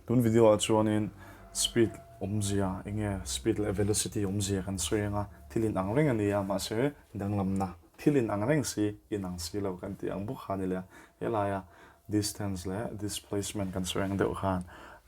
Tun video ah chuanin speed awmzia enge speed leh velocity awmzia kan sawi anga thil in ang reng a ni a mahse danglamna thil in ang reng si in ang si lo kan tih ang bawk kha a ni leh a helaia distance leh displacement kan sawi ang deuh khan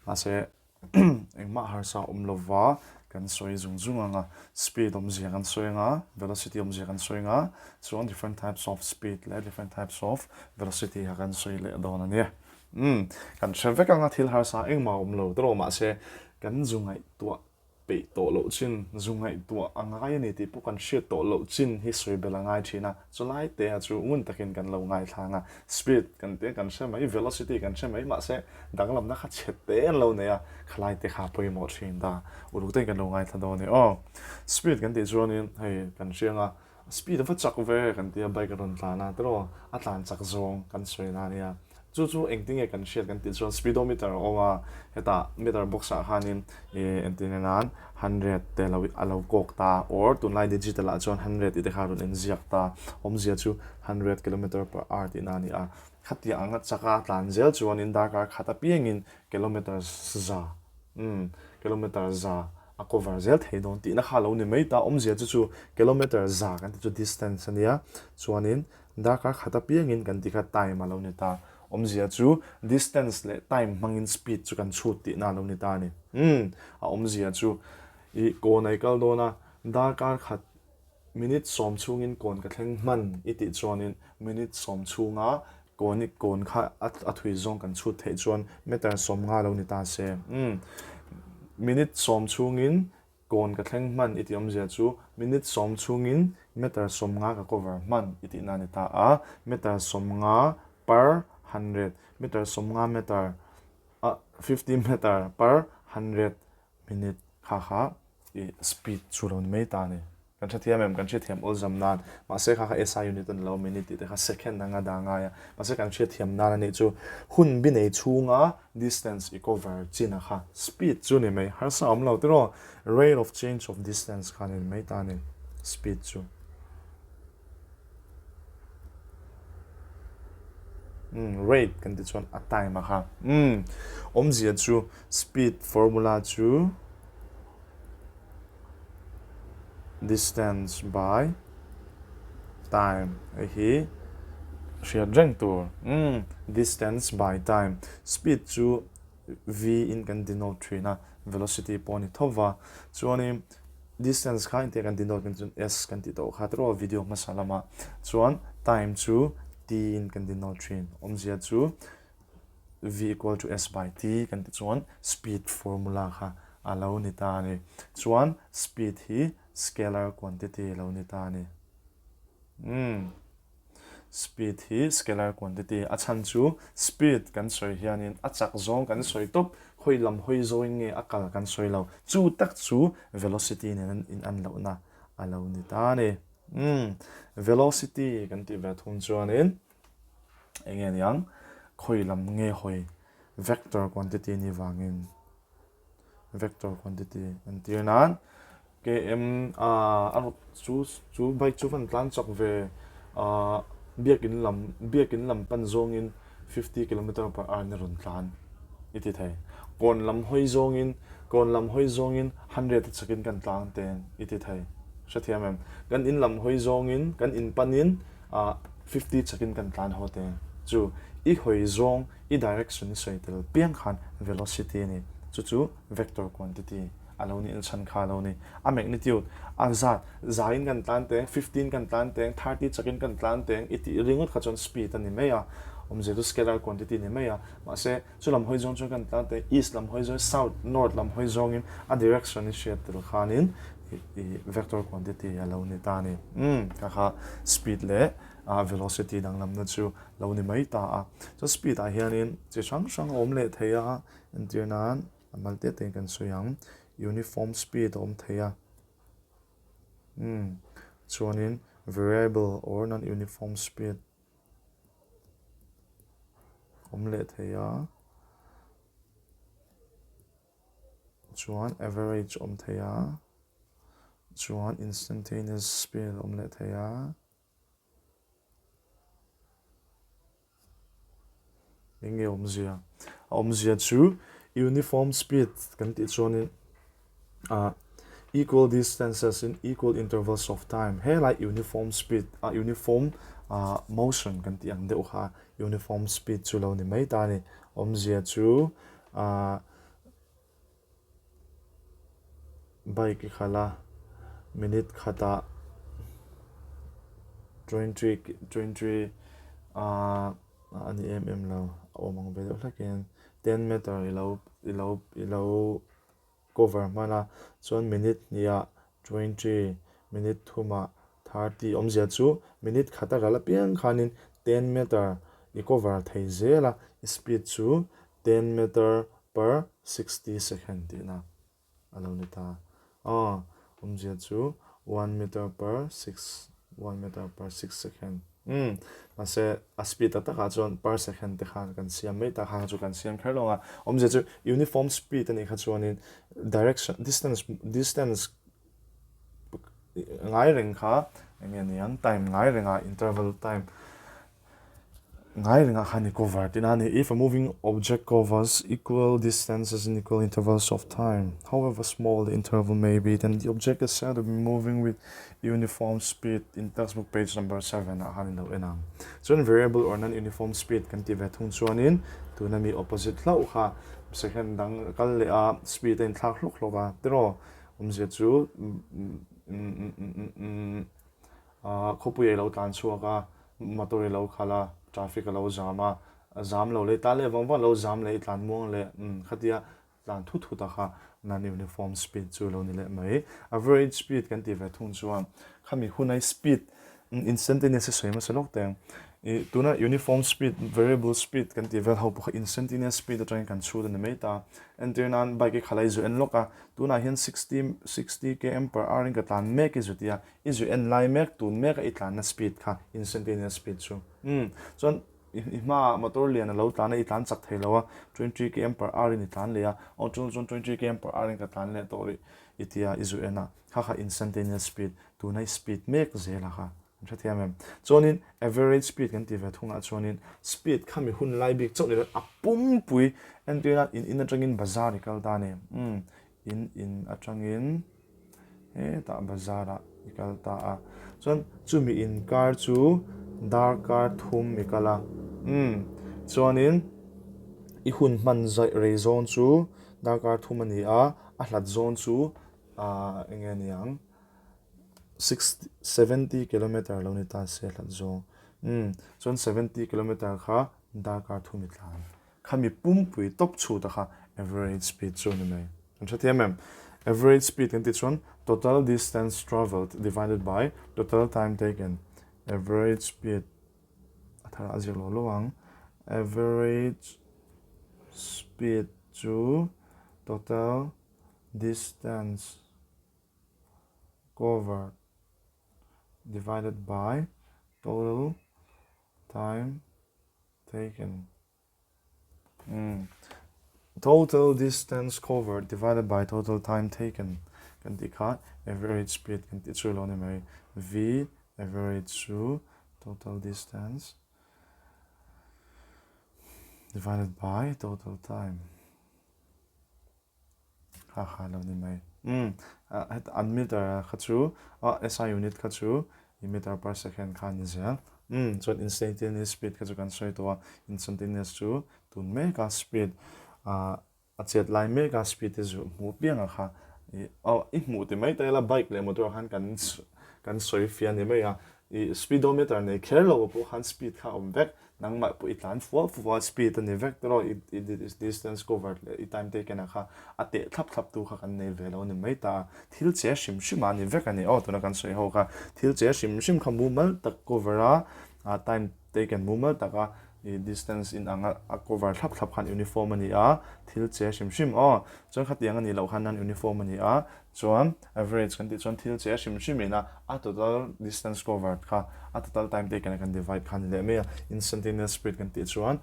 mahse Engmah harsa awm lova kan sawi zung zung ang a, speed awmzia kan sawi ang a, velocity awmzia kan sawi ang a, chuan different types of speed leh different types of velocity kha kan sawi leh dawn a nia. Umm, kan hre vek ang a thil harsa engmah awm lo tawh mahse kan zu ngaihtuah peih tawh loh chin, zu ngaihtuah a ngai a ni tih pawh kan hriat tawh loh chin hi sawi belh a ngai thin a, chulai te ah chu ngun takin kan lo ngaithlang a, speed kan tih kan hre mai, velocity kan hre mai mahse Danglamna kha chhe te an lo nei a, khalai te kha pawimawh thin ta. Uluk te kan lo ngaithla dawn e aw. Speed kan tih chuanin hei kan hriang a, speed a va chak ve kan tia bike a rawn tlan a tiraw a tlan chak zawng kan sawi na ania. Chu chu engtin nge kan hriat kan tih chuan speedometer a awm a, hetah meter box ah khanin ih entirna nan hundred te lo a lo kawk ta or tunlai digital ah chuan hundred tih te kha a rawn inziak ta, awmzia chu hundred kilometer per hour tihna a ni a. Khatiang anga chaka tlan zel chuanin darkar khat apiangin kilometer za, umm, kilometer za a cover zel thei dawn tihna kha a lo ni mai ta. Awmzia chu chu kilometer za kan ti chu distance a nia, chuanin darkar khat apiangin kan ti kha time a lo ni ta. Awmzia chu distance leh time hmangin speed chu kan chhut tihna a lo ni ta a ni. Umm, a awmzia chu i kawn a i kal dawn a, darkar khat Minute sawm chhungin kawn ka thleng hman i tih chuanin minute sawm chhunga kawn i kawn kha a thui zawng kan chhut theih chuan meter sawm nga lo ni ta se. Umm. Minute sawm chhungin kawn ka thleng hman i tih awmzia chu minute sawm chhungin meter sawm nga ka cover hman i tihna a ni ta a. Meter sawm nga per hundred, meter sawm nga meter, ah 50 meter per hundred Minute kha kha i speed chu lo ni mai ta a ni. Kan hrethiam em? Kan hrethiam awlzam nan. Mahse kha kha SI unit a ni lo, minute tih te kha second anga dah ngai a. Mahse kan hrethiam nan a nih chu hun bi nei chhunga distance i cover chin a kha speed chu ni mai. Harsa awm lo tiraw? Rate of change of distance kha ni mai ta a ni speed chu. Umm rate kan ti chuan a time a kha. Umm awmzia chu speed formula chu distance by time hei hi hriat reng tur. Umm distance by time speed chu v in kan denote thin a, velocity pawh a ni tho va. Chuanin distance kha engtia kan denote kan chuan s kan tih tawh kha tiraw video hmasa lama chuan time chu t in kan denote thin. Awmzia chu v equal to s by t kan tih chuan speed formula kha a lo ni ta a ni. Chuan speed hi scalar quantity a lo ni ta a ni. Umm. Speed hi scalar quantity a chhan chu speed kan sawi hianin a chak zawng kan sawi tawp, hawi lam hawi zawin nge a kal kan sawi lo. Chu tak chu velocity nen an in an lohna a lo ni ta a ni. Umm, velocity kan tih ve thung chuanin eng nge niang, khawi lam nge hawi vector quantity ni vangin. Vector quantity an tir nan KM a chu chu bike chu van tlan chak ve ah biakin lam biakin lam pan zawngin 50 kilometer per hour in a rawn tlan i ti thei. Kawn lam hawi zawngin kawn lam hawi zawngin 100 a chakin kan tlang teng i ti thei. Hrethiam em? Kan in lam hawi zawngin kan in panin ah 50 chakin kan tlan haw teng chu i hawi zawng I direction i sawi tel piang khan velocity a ni. Chu chu vector quantity a lo nih chhan kha a lo ni. A magnitude a zat, zain kan tlan teng, 15 kan tlan teng, 30 chakin kan tlan teng i tih ringawt kha chuan speed a ni mai a, awmzia chu scalar quantity a ni mai a. Mahse, chu lam hawi zawng chuan kan tlan teng, east lam hawi zawng, south, north lam hawi zawngin a direction i hriat tel khanin i vector quantity a lo ni ta a ni. Umm, kha kha speed leh velocity danglamna chu lo ni mai ta a. Chuan speed ah hianin chi hrang hrang a awm leh thei a, entir nan a mal te te in kan sawi ang, uniform speed a awm thei a, umm chuanin variable or non uniform speed a awm leh thei a, chuan average a awm thei a, chuan instantaneous speed a awm leh thei a. Eng nge awmzia? A awmzia chu Uniform speed kan tih chuanin ah equal distances in equal intervals of time helai uniform speed ah uniform ah motion kan tih ang deuh kha uniform speed chu lo ni mai ta a ni. Awmzia chu ah bike i khalh a minute khatah 20 20 ah a ni em em lo a awm ang ve deuh hlekin ten meter i lo i lo i lo cover hman a chuan minute hniah 20 minute thumah 30 awmzia chu minute khat a ral apiang khanin ten meter i cover thei zel a i speed chu ten meter per 60 second tihna a lo ni ta. Aw, awmzia chu one meter per six, one meter per six second. Umm, mahse a speed tak takah chuan per second te khan kan siam mai ta kha chu kan siam kher lo ang a. Awmzia chu uniform speed a nih kha chuanin direction, distance, distance ngai reng kha eng nge niang time ngai renga interval time Ngai rengah khan i cover tihna a ni. If a moving object covers equal distances in equal intervals of time, however small the interval may be, then the object is said to be moving with uniform speed in textbook page number 7 ah khan in lo en ang. Chuan variable or non-uniform speed kan tih ve thung chuanin tuna mi opposite hlauh kha second dang a kal leh a, speed a inthlak hlawk hlawk a, tiraw? Awmzia chu Khawpui a lo tlan chhuak a, motor i lo khalh a, traffic a lo zam a, zam lo leh i tlan leh vang vang lo zam leh i tlan muang leh umm khatia tlan thut thut a kha non uniform speed chu lo ni leh mai. Average speed kan tih ve thung chuan khami hunai speed instantaneous hi sawi hmasa lawk teng. Ih tuna uniform speed, variable speed kan tih vel ho pawh kha instantaneous speed atangin kan chhut a ni mai ta. Entir nan bike i khalh a i zu en lawk a, tunah hian 60 km per hour in ka tlan mek i zu ti a, I zu en lai mek tun mek a i tlanna speed kha instantaneous speed chu umm chuan i hmaah motor lian a lo tlan a i tlan chak thei lo a 20 km per hour in i tlan leh a aw chu chuan 20 km per hour in ka tlan leh tawh rih i tia i zu en a kha kha instantaneous speed tuna i speed mek zel a kha an hrethiam em chuanin average speed kan ti ve thungah chuanin speed kha mi hun lai bik chauh ni lo a pumpui entirna in in atangin bazar i kal ta a ni umm In in atangin hetah bazar ah i kal ta a, chuan chumi inkar chu darkar thum i kal a, umm chuanin i hun hman zaih rei zawn chu darkar thum a ni a, a hlat zawn chu ah eng nge niang six 70 kilometer lo ni ta se hlat zawng, umm chuan 70 kilometer kha darkar thum i tlan. Khami pumpui tawp chhuta kha average speed chu a ni mai. Kan hrethiam em? Average speed kan tih chuan total distance travelled divided by total time taken. Average speed a thar a zir lo lo ang. Average speed chu total distance covered divided by total time taken. Umm total distance covered divided by total time taken kan tih kha average speed kan tih chu lo ni mai. V average chu total distance divided by total time. Ha ha lo ni mai. Umm heta an meter kha chu SI unit kha chu meter per second kha a ni zel. Umm chuan instantaneous speed kha chu kan sawi tawh a, instantaneous chu tun mek a speed ah a chet lai mek a speed te zu hmuh piang a kha ih aw i hmuh ti mai ta ila bike leh motor ah khan kan kan sawi fiah a ni mai a, ih speedometer nei kher lo pawh khan speed kha a awm vek. Nangmah pawh i tlan fual fual a, speed a ni vek tawh i distance covered leh i time taken ah kha a teh thlap thlap tu kha kan nei ve lo a ni mai ta a, thil che hrim hrim ah a ni vek a ni aw tuna kan sawi ho kha thil che hrim hrim kha mumal tak cover a, time taken mumal tak a i distance in ang a cover thlap thlap khan uniform a ni a, thil che hrim hrim aw chuan khatiang a nih loh khan non uniform a ni a. Chuan average kan tih chuan thil che hrim hrim ina a total distance covered kha a total time taken a kan divide kha a ni leh mai a. Instantaneous speed kan tih chuan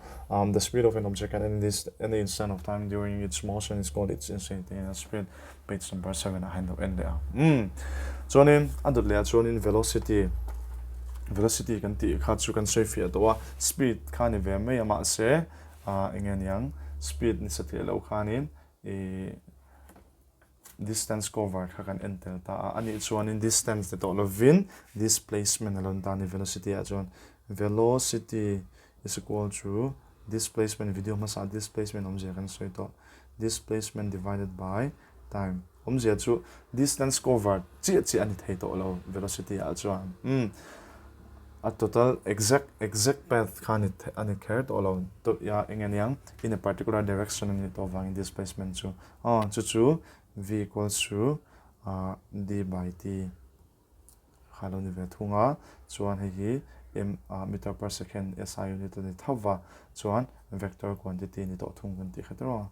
the speed of an object at any any instant of time during its motion is called its instantaneous speed page number 7 ah hian lo en leh ang. Umm chuanin a dawt leh ah chuanin velocity velocity kan tih kha chu kan sawi fiah tawh a speed kha a ni ve mai a mahse eng nge niang. speed ni satliah loh khanin ih distance cover kha kan en tel ta a, anih chuanin distance ni tawh lovin displacement a lo ni ta a ni velocity ah chuan velocity is equal to displacement video hmasa displacement awmzia kan sawi tawh displacement divided by time awmzia chu distance cover chiah chiah a ni thei tawh lo velocity ah chuan umm a total exact exact path kha a ni kher tawh lo ya eng aniang in a particular direction a nih tawh vangin displacement chu aw chu chu v equals to ah d by t kha lo ni ve thung a chuan hei hi m ah meter per second SI unit a ni tho va chuan vector quantity ni tawh thung kan tih kha tawh a.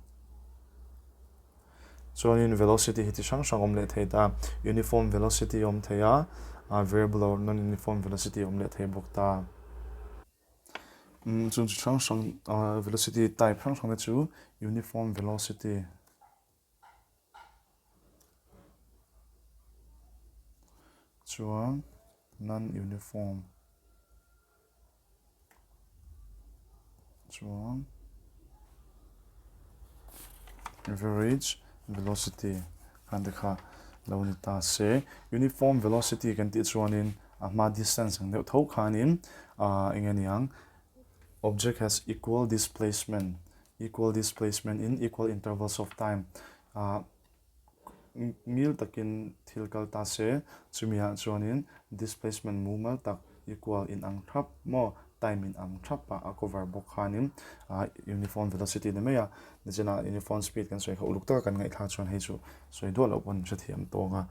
Chuanin velocity hi chi hrang hrang awm leh thei ta, uniform velocity awm thei a, variable or non-uniform velocity awm leh thei bawk ta. Chung chi hrang hrang velocity type hrang hrang te chu uniform velocity, chuan non-uniform. Chuan average velocity khan te kha lo ni ta se. Uniform velocity kan tih chuanin a hma distance ang deuh tho khanin ah eng nge niang object has equal displacement equal displacement in equal intervals of time ah Ngil takin thil kal ta se, chumiah chuanin displacement mumal tak equal in ang thap maw, time in ang thap ah a cover bawk khanin uniform velocity ni mai a, nichinah uniform speed kan sawi kha uluk taka kan ngaihthlak chuan hei chu sawi duah loh pawn hrethiam tawng a.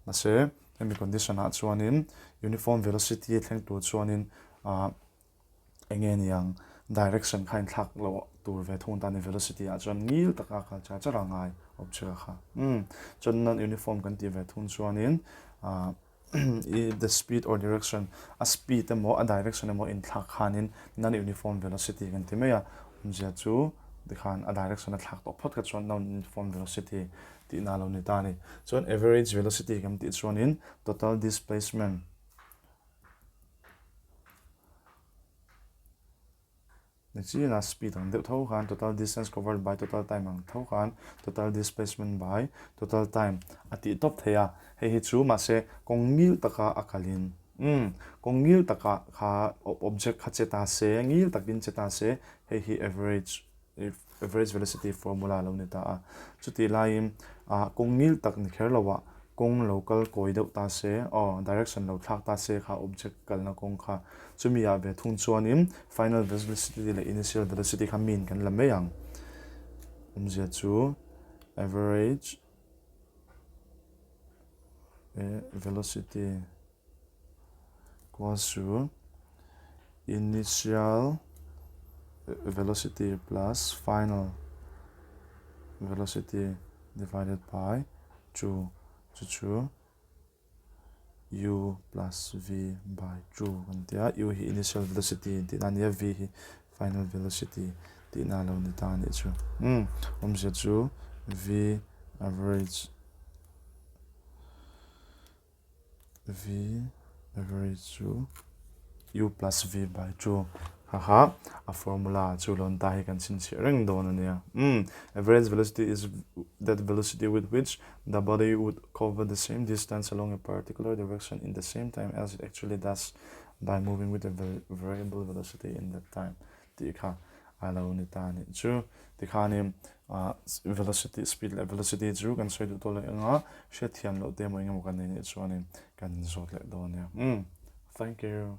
Mahse hemi condition ah chuanin uniform velocity thleng tur chuanin ah Eng nge niang direction kha inthlak loh tur ve thung ta ni velocity ah chuan ngil taka kal char char a ngai object a kha umm chuan non uniform kan tih ve thung chuanin ah i the speed or direction a speed emaw a direction emaw inthlak khanin non uniform velocity kan ti mai a awmzia chu tikhan a direction a thlak tawh phawt kha chuan non uniform velocity tihna a lo ni ta a ni chuan average velocity kan tih chuanin total displacement Nichina speed ang deuh tho khan total distance covered by total time ang tho khan total displacement by total time a tih tawp thei a, hei hi chu mahse kawng ngil taka a kalin umm kawng ngil taka kha object kha che ta se ngil takin che ta se hei hi average average velocity formula a lo ni ta a. Chutih laiin ah kawng ngil tak ni kher lo ah kawng lo kal kawi deuh ta se aw direction lo thlak ta se kha object kalna kawng kha chumi ah ve thung chuanin final velocity leh initial velocity kha mean kan la mai ang. Awmzia chu average velocity. Equals to initial velocity plus final velocity divided by 2 chu chu u plus v by 2 kan ti a u hi initial velocity tihna a ni a v hi final velocity tihna a lo ni ta a nih chu umm awmzia chu v average V average chu U plus V by 2 haha a formula chu lo ta hi kan chhinchhiah reng dawn a nia. Umm average velocity is that velocity with which the body would cover the same distance along a particular direction in the same time as it actually does by moving with a variable velocity in that time tih kha a lo ni ta a nih chu. Tikhanin velocity, speed leh velocity chu kan sawi duh tawh leh ang a, hriatthiam loh te emaw engemaw kan nei nih chuanin kan zawt leh dawn nia. Umm, thank you.